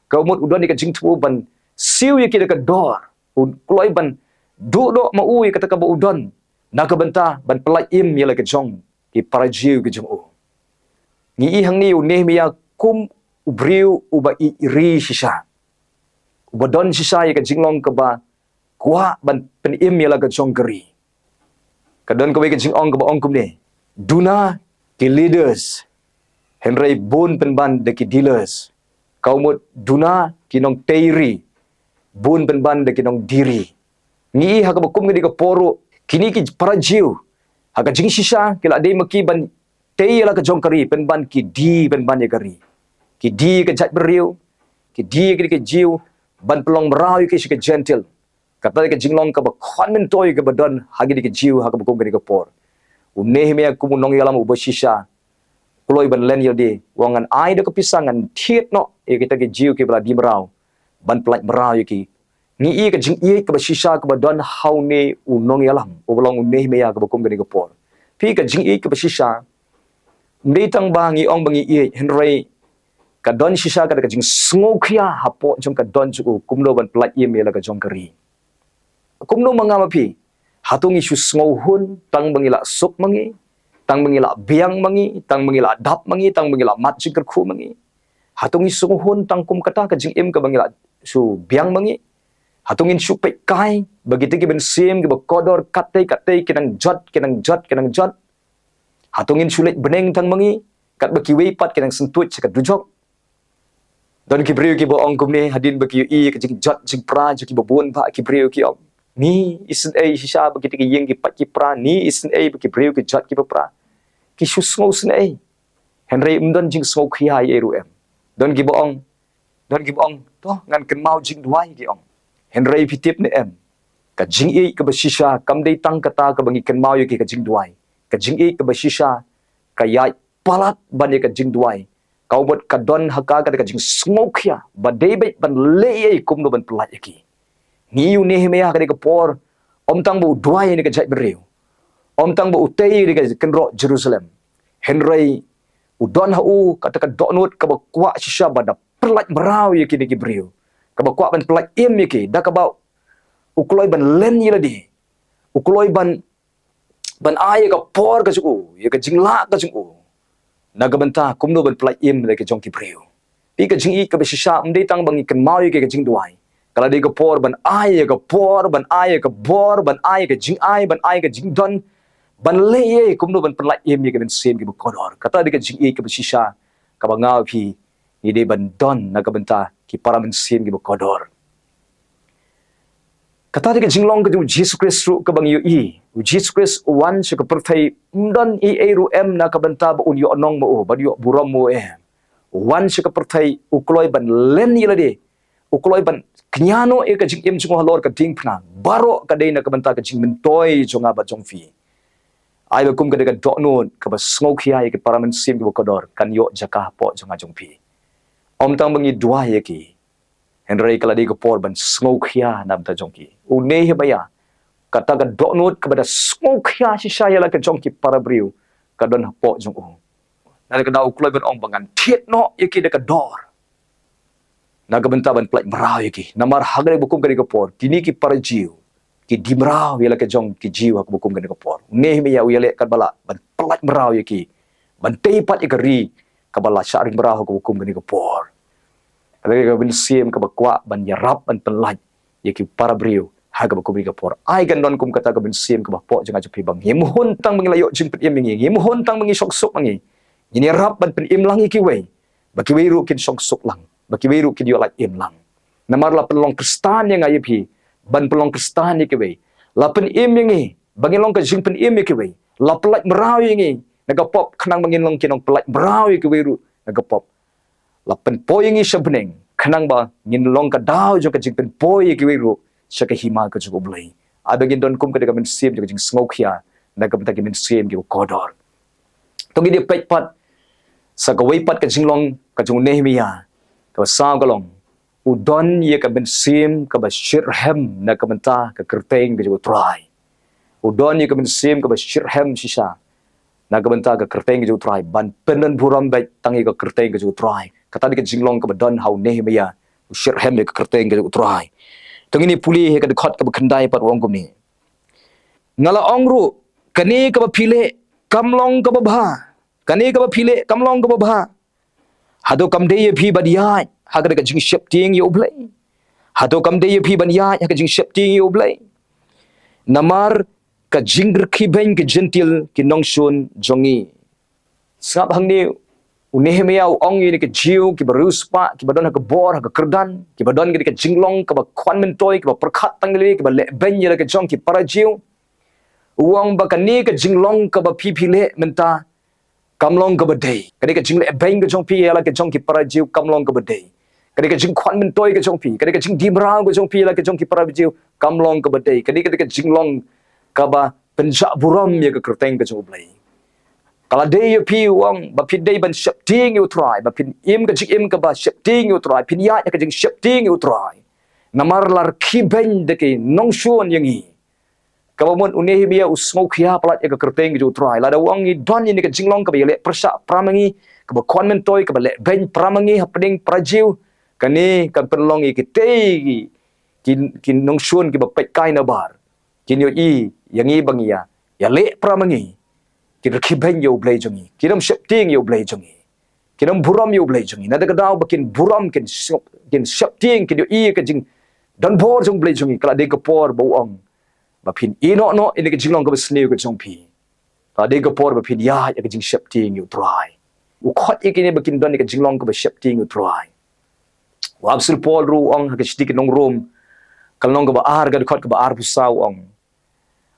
Ka mut u don ïa ka jingthmu ban siew ïa ki da ka dor. U kloi ban duh noh ma u ïa kata kaba u don, na ka bynta ban pyllait im ïa la ka jong ki para Jiw ki jong u. Ngi i hangne u Nehemiah kum u briew uba ïeit ri shisha, uba don shisha ïa ka jinglong kaba kwah ban pynim ïa la ka jong ka ri. Ka don kawei ka jingong kaba ong kumne: Duna ki leaders, hynrei bun pynban da ki dealers. Ka mut duna ki nongtei ri, bun pynban da ki nongdie ri. Ngi i ha kaba kum kane ka por ruh, kine ki para Jiw, ha ka jingshisha ki la dei ma ki ban tei ïa la ka jong ka ri, pynban ki die pynban ïa ka ri. Ki die ïa ka jaitbynriew, ki die ïa kine ki Jiw, ban pynlong mraw ïa ki sha ki Jentil. Kata ka jinglong kaba kham myntoi kaba don ha kine ki Jiw ha kaba kum kane ka por. U Nehemiah kum u nongïalam uba shisha, kloi ban len ïalade, u ong, ngan ai da ka pisa, ngan thied noh ïa kita ki Jiw kiba la die mraw, ban pyllait mraw ïa ki. Ngi i ka jingïeit kaba shisha kaba don ha une u nongïalam uba long u Nehemiah kaba kum kane ka por. Phi, ka jingïeit kaba shisha ym dei tang ba ngi ong ba ngi ïeit, hynrei ka don shisha kata ka jingsngewkhia hapoh jong ka dohnud jong u kumno ban pyllait im ïa la ka jong ka ri. Kumno ma nga ma phi? Hato ngi shu sngewhun tang ba ngi la suk ma ngi, tang ba ngi la biang ma ngi, tang ba ngi la dap ma ngi, tang ba ngi la mad jingkyrkhu ma ngi? Hato ngi sngewhun tang kum kata ka jingim kaba ngi la shu biang ma ngi? Hato ngin shu peit kai ba kita ki mynsiem kiba kordor katei katei ki nang jot, ki nang jot, ki nang jot? Hato ngin shu leit bneng tang ma ngi, katba kiwei pat ki nang syntuid sha ka dujok? Don ki briew kiba ong kumne, hadien ba ki ïohi ka jingjot jingpra jong kiba bun ba ki briew, ki ong, ngi isynei shisha ba kita ki ïing ki pait ki pra, ngi isynei ba ki briew ki jot kiba pra. Ki shu sngewsynei. Hynrei ym don jingsngewkhia ei ruh em. Don kiba ong, don kiba ong, to ngan kynmaw jingduwai, ki ong. Hynrei phi tip ne em, ka jingïeit kaba shisha kam dei tang kata kaba ngi kynmaw ïa ki ka jingduwai. Ka jingïeit kaba shisha ka ïaid palat ban ïa ka jingduwai. Ka mut ka don ha ka kata ka jingsngewkhia ba dei beit ban leh ei kumno ban pyllait ïa ki. Ngi i u Nehemiah ha kane ka por, ym tang ba u duwai ïa ka jaitbynriew, ym tang ba u tei ïa ka kynroh Jerusalem, hynrei u don ha u kata ka dohnud kaba kwah shisha ban da pyllait mraw ïa kine ki briew, kaba kwah ban pyllait im ïa ki da kaba u kloi ban len ïalade, u kloi ban ban ai ïa ka por ka jong u, ïa ka jinglah ka jong u, na ka bynta kumno ban pyllait im ïa ka jong ki briew. Phi, ka jingïeit kaba shisha ym dei tang ba ngi kynmaw ïa ka jingduwai. Ka la dei ka por ban ai ïa ka por, ban ai ïa ka bor, ban ai ïa ka jingai, ban ai ïa ka jingdon, ban leh ei kumno ban pyllait im ïa ka mynsiem kiba kordor. Kata dei ka jingïeit kaba shisha kaba nga phi ngi dei ban don na ka bynta ki para mynsiem kiba kordor. Kata dei ka jinglong ka jong u Jisu Khrist ruh kaba ngi ïohi. U Jisu Khrist u wan sha ka pyrthei, ym don ei ei ruh em na ka bynta ba un ïoh nong ma u, ba un ïoh burom ma u em. U wan sha ka pyrthei, u kloi ban len ïalade, u kloi ban kñia noh ïa ka jingim jong u halor ka diengphna. Baroh ka dei na ka bynta ka jingmyntoi jong nga bad jong phi. Ai ba kum ka dei ka dohnud kaba sngewkhia ïa ki para mynsiem kiba kordor kan ïoh jaka hapoh jong nga jong phi. Ym tang ba ngi duwai ïa ki, hynrei ka la dei ka por ban sngewkhia na bynta jong ki. U Nehemiah, kata ka dohnud kaba da sngewkhia shisha ïa la ka jong ki para briew ka don hapoh jong u. Na ka daw u kloi ban ong ba ngan thied noh ïa ki da ka dor, na ka bynta ban pyllait mraw ïa ki. Namar ha kane ba kum kane ka por, kine ki para Jiw ki die mraw ïa la ka jong ki Jiw ha kaba kum kane ka por. U Nehemiah u ïaleh katba lah ban pyllait mraw ïa ki, ban tei pat ïa ka ri kaba la shah ring mraw ha kaba kum kane ka por. Kata ka mynsiem kaba kwah ban ïarap ban pyllait ïa ki para briew ha kaba kum kane ka por. Ai kan don kum kata ka mynsiem kaba hapoh jong nga jong phi, ba ngim hun tang ba ngi la ïoh jingpynim ïa ngi, ngim hun tang ba ngi shongsuk ma ngi. Ngin ïarap ban pynim lang ïa kiwei, ba kiwei ruh kin shongsuk lang, ba kiwei ruh kin ïoh lait im lang. Namar la pynlong Khristan ïa nga ïa phi ban pynlong Khristan ïa kiwei. La pynim ïa ngi ba ngin long ka jingpynim ïa kiwei. La pyllait mraw ïa ngi na ka pop khnang ba ngin long ki nongpyllait mraw ïa kiwei ruh na ka pop. La pynpoi ïa ngi sha bneng khnang ba ngin long ka daw jong ka jingpynpoi ïa kiwei ruh sha ka hima ka jong U Blei. Ai ba ngin don kum ka dei ka mynsiem jong ka jingsngewkhia na ka bynta ki mynsiem kiba kordor. To ngin ïa peit pat sa kawei pat ka jinglong ka jong u Nehemiah, kaba saw ka long, u don ïa ka mynsiem kaba shitrhem na ka bynta ka kyrteng ka jong u Trai. U don ïa ka mynsiem kaba shitrhem shisha na ka bynta ka kyrteng ka jong u Trai, ban pyndonburom beit tang ïa ka kyrteng ka jong u Trai. Kata dei ka jinglong kaba don ha u Nehemiah, u shitrhem ïa ka kyrteng ka jong u Trai. To ngin ïa pule ha ka dkhot kaba khyndai pat, u ong kumne: Nga la ong ruh, kane kaba phi leh kam long kaba bha. Kane kaba phi leh kam long kaba bha. Hato kam dei ïa phi ban ïaid ha kane ka jingsheptieng ïa u Blei? Hato kam dei ïa phi ban ïaid ha ka jingsheptieng ïa u Blei? Namar ka jingrkhie beiñ ki Jentil ki nongshun jong ngi. Sngap hangne, u Nehemiah u ong ïa kine ki Jiw kiba riewspah, kiba don ha ka bor, ha ka kyrdan, kiba don kane ka jinglong kaba khwan myntoi, kiba pyrkhat tang ïa lade, kiba leh beiñ ïa la ka jong ki para Jiw. U ong ba kane ka jinglong kaba phi phi leh mynta kam long kaba dei. Kane ka jingleh beiñ ka jong phi ïa la ka jong ki para Jiw kam long kaba dei. Kane ka jingkhwan myntoi ka jong phi, kane ka jingdih mraw ka jong phi ïa la ka jong ki para Jiw kam long kaba dei. Kane ka dei ka jinglong kaba pynjah burom ïa ka kyrteng ka jong u Blei. Ka la dei ïa phi, u ong, ba phi dei ban sheptieng ïa u Trai, ba phin im ka jingim kaba sheptieng ïa u Trai, phin ïaid ha ka jingsheptieng ïa u Trai. Namar la rkhie beiñ da ki nongshun ïa ngi. Kaba mut u Nehemiah u sngewkhia palat ïa ka kyrteng ka jong u Trai. Lada u ong ngi don ïa kane ka jinglong kaba ïaleh pyrshah para ma ngi, kaba khwan myntoi, kaba leh beiñ para ma ngi hapdeng para Jiw, kane kan pynlong ïa kitei ki, ki, ki nongshun kiba peit kai na bar kin ïohi ïa ngi ba ngi ïa, ïaleh para ma ngi. Kin rkhie beiñ ïa u Blei jong ngi, kin ym sheptieng ïa u Blei jong ngi, kin ym burom ïa u Blei jong ngi. Nangta ka daw ba kin burom, kin shep-, kin sheptieng, kin ïohi ïa ka jingdonbor jong u Blei jong ngi, ka la dei ka por ba u ong ba phin ïehnoh noh ïa kane ka jinglong kaba sniew ka jong phi. Ka la dei ka por ba phin ïaid ha ka jingsheptieng ïa u Trai. U khot ïa kine ba kin don ïa ka jinglong kaba sheptieng ïa u Trai. U apostol Paul ruh u ong ha ka shithi ki nong Rom, ka lynnong kaba ar, ka dkhot kaba arphew saw, u ong: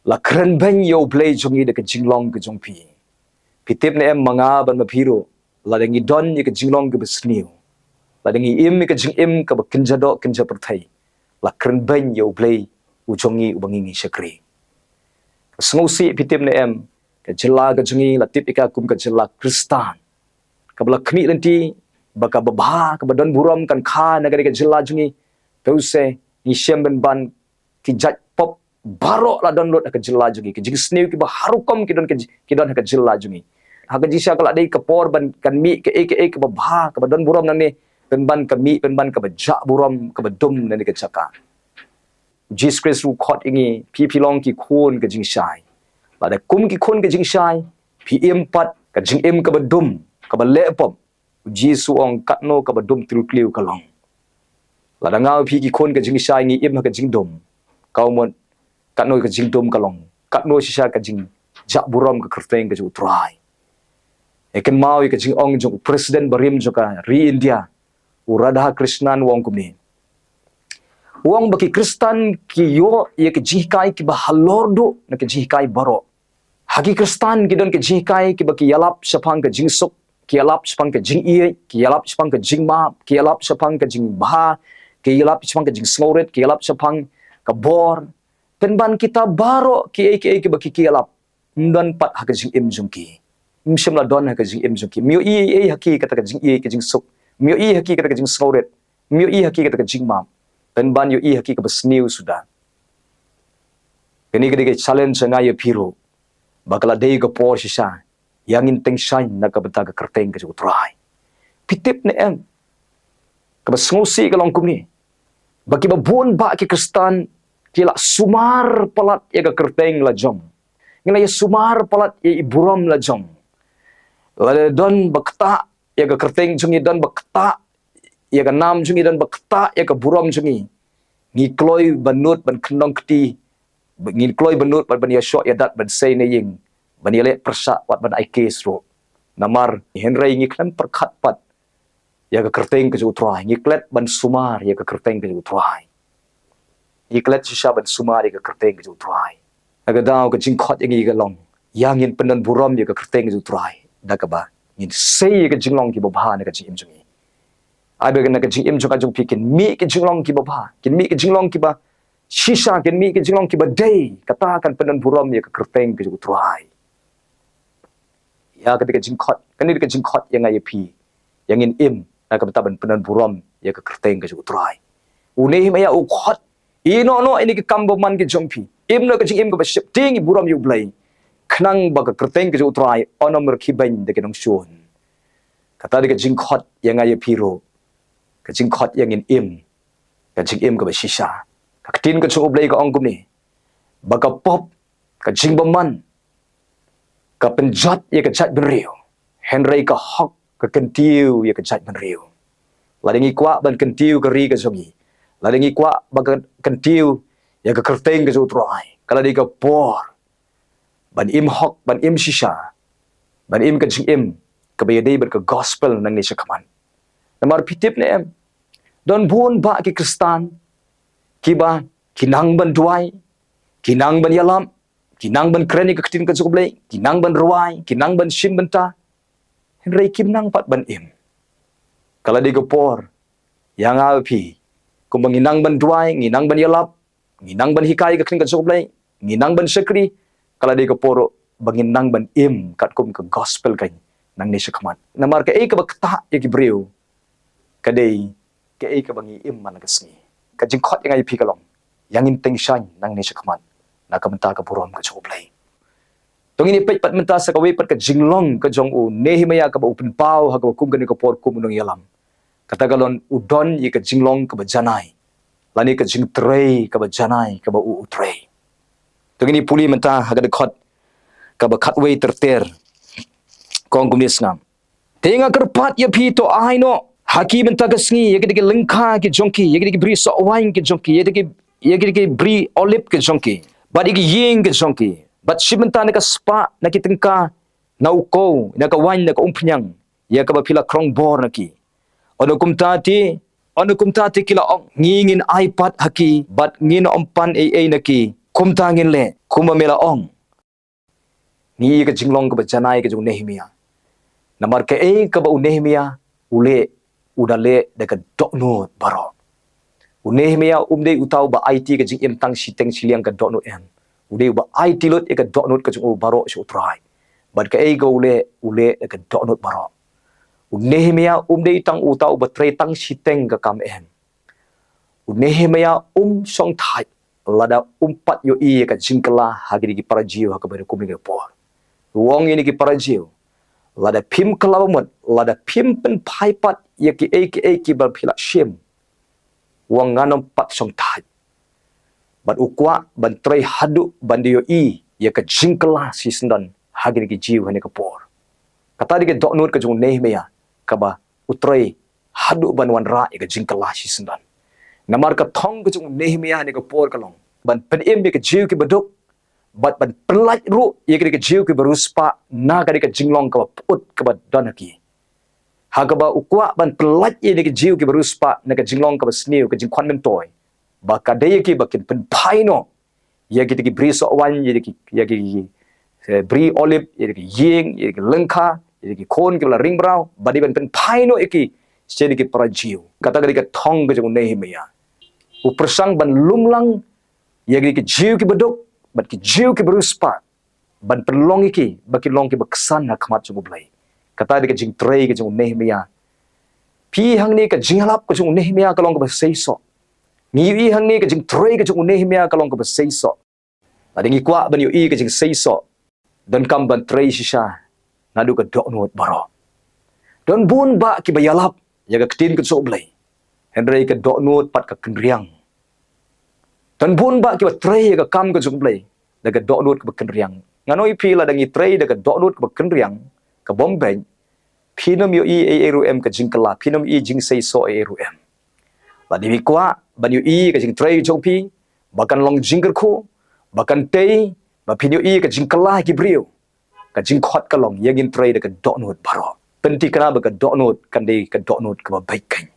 La kren beiñ ïa u Blei jong ngi da ka jinglong ka jong phi. Phi tip ne em, ma nga bad ma phi ruh, lada ngi don ïa ka jinglong kaba sniew, lada ngi im ïa ka jingim kaba kynja doh kynja pyrthei, la kren beiñ ïa u Blei u jong ngi uba ngi ngi shakri. Ka sngewsih, phi tip ne em, ka jylla ka jong ngi la tip ïa ka kum ka jylla Khristan kaba la khmih lynti ba kaba bha, kaba don burom kan kha na ka dei ka jylla jong ngi. Te u se ngi shem pynban ki jait pop baroh la don lut ha ka jylla jong ngi. Ki jingsniew kiba har rukom ki don, ki, ki don ha ka jylla jong ngi. Ha ka jingshisha ka la dei ka por ban kan mih kaei kaei kaba bha, kaba don burom nangne, pynban ka mih, pynban kaba jah burom, kaba dum na kane ka jaka. U Jisu Khrist u khot ïa ngi, phi phi long ki khun ka jingshai. Lada kum ki khun ka jingshai phi im pat ka jingim kaba dum, kaba leh pop, u Jisu u ong katno kaba dum tyrkhiew ka long. Lada nga u phi ki khun ka jingshai ngi im ha ka jingdum, ka mut katno ka jingdum ka long, katno shisha ka jingjah burom ka kyrteng ka jong u Trai. Ïa kynmaw ïa ka jingong jong u President barim jong ka ri India, u Radhakrishnan, u ong kumne. U ong ba ki Khristan ki ïoh ïa ka jinghikai kiba halor duh na ka jinghikai baroh. Ha ki Khristan ki don ka jinghikai kiba ki ïalap shaphang ka jingsuk, ki ïalap shaphang ka jingïeit, ki ïalap shaphang ka jingmap, ki ïalap shaphang ka jingbha, ki ïalap shaphang ka jingsngewrit, ki ïalap shaphang ka bor. Pynban kita baroh kiei kiei kiba ki, ki ïalap, ym don pat ha ka jingim jong ki. Ym shym la don ha ka jingim jong ki. Ym ïohi ei ei ha ki kata ka jingïeit, ka jingsuk. Ym ïohi ha ki kata ka jingsngewrit. Ym ïohi ha ki kata ka jingmap. Pynban ïohi ha ki kaba sniew suda. Kane ka dei ka challenge ïa nga ïa phi ruh, ba ka la dei ka por shisha ïa ngin tyngshaiñ na ka bynta ka kyrteng ka jong u Trai. Phi tip ne em, kaba sngewsih ka long kumne, ba kiba bun bah ki Khristan ki la sumar palat ïa ka kyrteng la jong. Ngi la ïa sumar palat ïa i burom la jong. Lada don ba ktah ïa ka kyrteng jong ngi, don ba ktah ïa ka nam jong ngi, don ba ktah ïa ka burom jong ngi, ngi kloi ban nud ban kyndong kti, ngi kloi ban nud ban, ban ïashoh ïadat, ban sei na ïing, ban ïaleh pyrshah, wat ban ai case ruh. Namar hynrei ngi khlem pyrkhat pat ïa ka kyrteng ka jong u Trai, ngi klet ban sumar ïa ka kyrteng ka jong u Trai. Ngi klet shisha ban sumar ïa ka kyrteng ka jong u Trai. Na ka daw ka jingkhot ïa ngi ka long, ïa ngin pyndon burom ïa ka kyrteng ka jong u Trai da kaba ngin sei ïa ka jinglong kiba bha na ka jingim jong ngi. Ai ba na ka jingim jong nga jong phi kin mih ki jinglong kiba bha, kin mih ki jinglong kiba shisha, kin mih ki jinglong kiba dei, kata kan pyndon burom ïa ka kyrteng ka jong u Trai. Ïa ka dei ka jingkhot, kane dei ka jingkhot ïa nga ïa phi, ïa ngin im na ka bynta ban pyndon burom ïa ka kyrteng ka jong U Trai. U Nehemiah u khot, ïehnoh noh ïa kine ki kam bymman ki jong phi. Im noh ka jingim kaba sheptieng burom ïa U Blei, khnang ba ka kyrteng ka jong U Trai un ym rkhie beiñ da ki nongshun. Kata dei ka jingkhot ïa nga ïa phi ruh, ka jingkhot ïa ngin im ka jingim kaba shisha. Ka ktien ka jong U Blei ka ong kumne, ba ka pop, ka jingbymman ka pynjot ïa ka jaitbynriew, hynrei ka hok ka kyntiew ïa ka jaitbynriew. Lada ngi kwah ban kyntiew ka ri ka jong ngi, lada ngi kwah ba ka kyntiew ïa ka kyrteng ka jong U Trai, ka la dei ka por ban im hok, ban im shisha, ban im ka jingim kaba ïadei bad ka gospel nangne shakhmat. Namar phi tip ne em, don bun bah ki Khristan kiba ki nang ban duwai, ki nang ban ïalap, ki nang ban kren ïa ka ktien ka jong U Blei, ki nang ban rwai, ki nang ban shim bynta, hynrei kim nang pat ban im. Ka la dei ka por ïa nga bad phi, kumba ngi nang ban duwai, ngi nang ban ïalap, ngi nang ban hikai ka ktien ka jong U Blei, ngi nang ban shakri, ka la dei ka por ba ngin nang ban im katkum ka gospel ka nangne shakhmat. Namar kaei kaba ktah ïa ki briew ka dei kaei kaba ngi im man la ka sngi. Ka jingkhot ïa nga ïa phi ka long, ïa ngin tyngshaiñ nangne shakhmat na ka bynta ka burom ka jong U Blei. To ngin ïa peit pat mynta sa kawei pat ka jinglong ka jong u Nehemiah kaba u pynpaw ha kaba kum kane ka por kum u nongïalam. Kata ka long u don ïa ka jinglong kaba janai, lane ka jingtrei kaba janai kaba u u trei. To ngin ïa pule mynta ha ka dkhot kaba khatwei ter ter, ka ong kumne, sngap: Te nga kyrpad ïa phi, to ai noh ha ki mynta ka sngi ïa ki, ïa ki lyngkha ki jong ki, ïa ki, ïa ki bri sohwaiñ ki jong ki, ïa ki, ïa ki, ïa ki bri olib ki jong ki, bad ïa ki ïing ki jong ki, bad shim bynta na ka spah na ki tyngka na u kow, na ka waiñ, na ka umphniang, ïa kaba phi la krong bor na ki. Ynda kumta te, ynda kumta te ki la ong, ngi ngin ai pat ha ki, bad ngin ym pan ei ei na ki. Kumta ngin leh kumba me la ong. Ngi ïa ka jinglong kaba janai ka jong u Nehemiah. Namar kaei kaba u Nehemiah u leh, u da leh da ka dohnud baroh. U Nehemiah um dei uta uba aiti ka jingim tang shiteng shiliang ka dohnud, em. U dei uba aiti lut ïa ka dohnud ka jong u baroh sha u Trai. Bad kaei kaba u leh, u leh da ka dohnud baroh. U Nehemiah um dei tang uta uba trei tang shiteng ka kam, em. U Nehemiah um shong thait lada um pat ïohi ïa ka jingkylla ha kine ki para Jiw ha kaba kum kane ka por. U ong ïa kine ki para Jiw, lada phim kylla ba mut, lada phim pynphai pat ïa kiei kiei kiba phi la shim, u ong ngan ym pat shong thait. Bad u kwah ban trei haduh ban da ïohi ïa ka jingkylla shisyndon ha kine ki Jiw ha kane ka por. Kata dei ka dohnud ka jong u Nehemiah kaba u trei haduh ban wanrah ïa ka jingkylla shisyndon. Namar ka thong ka jong u Nehemiah ha kane ka por ka long ban pynim ïa ki Jiw kiba duk, bad ban pynlait ruh ïa ki, ïa ki Jiw kiba riewspah na ka dei ka jinglong kaba pyut kaba don ha ki. Ha kaba u kwah ban pynlait ïa ki, ïa ki Jiw kiba riewspah na ka jinglong kaba sniew, ka jingkhwan myntoi, ba ka dei ïa ki ba kin pynphai noh ïa ki, ïa ki bri sohwaiñ, ïa ki, ïa ki, eh, bri olib, ïa ki ïing, ïa ki lyngkha, ïa ki khun kiba la ring mraw, ba dei ban pynphai noh ïa ki sha ki para Jiw. Kata ka dei ka thong ka jong u Nehemiah. U pyrshang ban lum lang ïa ki, ïa ki Jiw kiba duk bad ki Jiw kiba riewspah, ban pynlong ïa ki ba ki long kiba ksan ha khmat jong u Blei. Kata dei ka jingtrei ka jong u Nehemiah. Phi, hangne ka jingïalap ka jong u Nehemiah ka long kaba seisoh. Ngi ïohi hangne ka jingtrei ka jong u Nehemiah ka long kaba seisoh. Lada ngi kwah ban ïohi ka jingseisoh, donkam ban trei shisha naduh ka dohnud baroh. Don bun bah kiba ïalap ïa ka ktien ka jong u Blei, hynrei ka dohnud pat ka kynriang. Don bun bah kiba trei ïa ka kam ka jong u Blei da ka dohnud kaba kynriang. Ngan ong ïa phi, lada ngi trei da ka dohnud kaba kynriang, ka bym beit, phin ym ïohi ei ei ruh em ka jingkylla, phin ym ïohi jingseisoh ei ei ruh em. Lada phi kwah ban ïohi ka jingtrei jong phi ba kan long jingkyrkhu, ba kan tei, ba phin ïohi ka jingkylla ki briew, ka jingkhot ka long ïa ngin trei da ka dohnud baroh. Pynthikna ba ka dohnud kan dei ka dohnud kaba beit kein.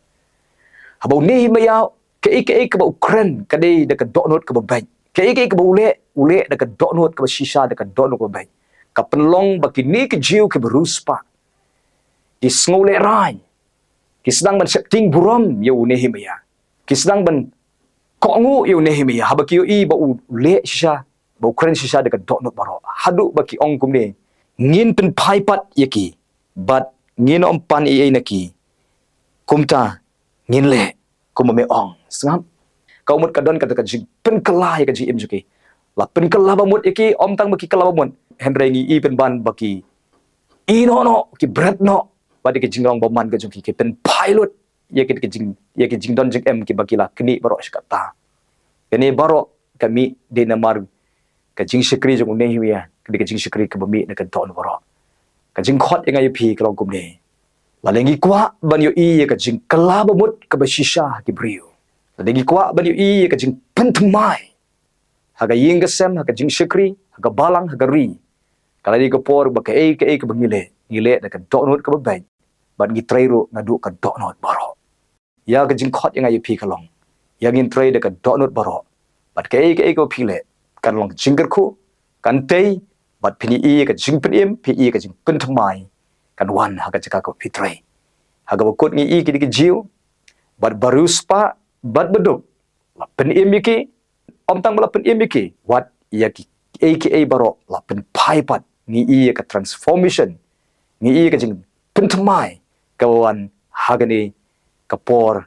Haba u Nehemiah, kaei kaei kaba u kren ka dei da ka dohnud kaba beit. Kaei kaei kaba u leh, u leh da ka dohnud kaba shisha, da ka dohnud kaba beit. Ka pynlong ba kine ki Jiw kiba riewspah ki sngew lehraiñ, ki sdang ban sheptieng burom ïa u Nehemiah, ki sdang ban kohnguh ïa u Nehemiah haba ki ïohi ba u leh shisha, ba u kren shisha da ka dohnud baroh, haduh ba ki ong kumne: Ngin pynphai pat ïa ki, bad ngin ym pan ei ei na ki. Kumta ngin leh kumba me ong. Sngap. Ka mut ka don kata ka jingpynkylla ïa ka jingim jong ki. La pynkylla ba mut ïa ki, ym tang ba ki kylla ba mut, hynrei ngi i pynban ba ki i noh noh, ki bret noh bad ïa ka jinglong bymman ka jong ki, ki pynphai lut ïa ki, ki jing, ïa ki jingdon jingem kiba ki la knieh baroh shi katta. Kane baroh ka mih dei namar ka jingshakri jong u Nehemiah, ka dei ka jingshakri kaba mih na ka dohnud baroh. Ka jingkhot ïa nga ïa phi ka long kumne. Lada ngi kwah ban ïohi ïa ka jingkylla ba mut kaba shisha ha ki briew, lada ngi kwah ban ïohi ïa ka jingpynthymmai ha ka ïing ka sem, ha ka jingshakri, ha ka balang, ha ka ri, ka la dei ka por ba kaei kaei kaba ngi leh, ngi leh da ka dohnud kaba beit, bad ngi trei ruh naduh ka dohnud baroh. Ïa ka jingkhot ïa nga ïa phi ka long, ïa ngin trei da ka dohnud baroh, bad kaei kaei kaba phi leh kan long jingkyrkhu, kan tei, bad phin ïohi ïa ka jingpynim, phin ïohi ïa ka jingpynthymmai kan wan ha ka jaka kaba phi trei. Ha kaba kut ngi i ki dei ki Jiw bad ba riewspah bad ba duk, la pynim ïa ki. Ym tang ba la pynim ïa ki, wat ïa kiei kiei baroh la pynphai pat. Ngi i ïa ka transformation, ngi i ïa ka jingpynthymmai kaba wan ha kane ka por,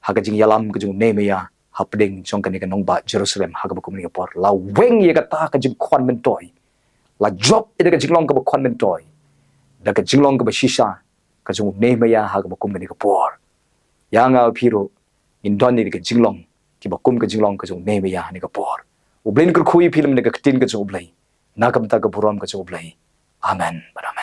ha ka jingïalam ka jong u Nehemiah hapdeng jong kane ka nongbah Jerusalem ha kaba kum kane ka por. La weng ïa kata ka jingkhwan myntoi, la jop ïa ka jinglong kaba khwan myntoi da ka jinglong kaba shisha ka jong u Nehemiah ha kaba kum kane ka por. Ïa nga ïa phi ruh ngin don ïa ka jinglong kiba kum ka jinglong ka jong u Nehemiah ha kane ka por. U Blei un kyrkhu ïa phi lem da ka ktien ka jong u Blei, na ka bynta ka burom ka jong u Blei. Amen bad amen.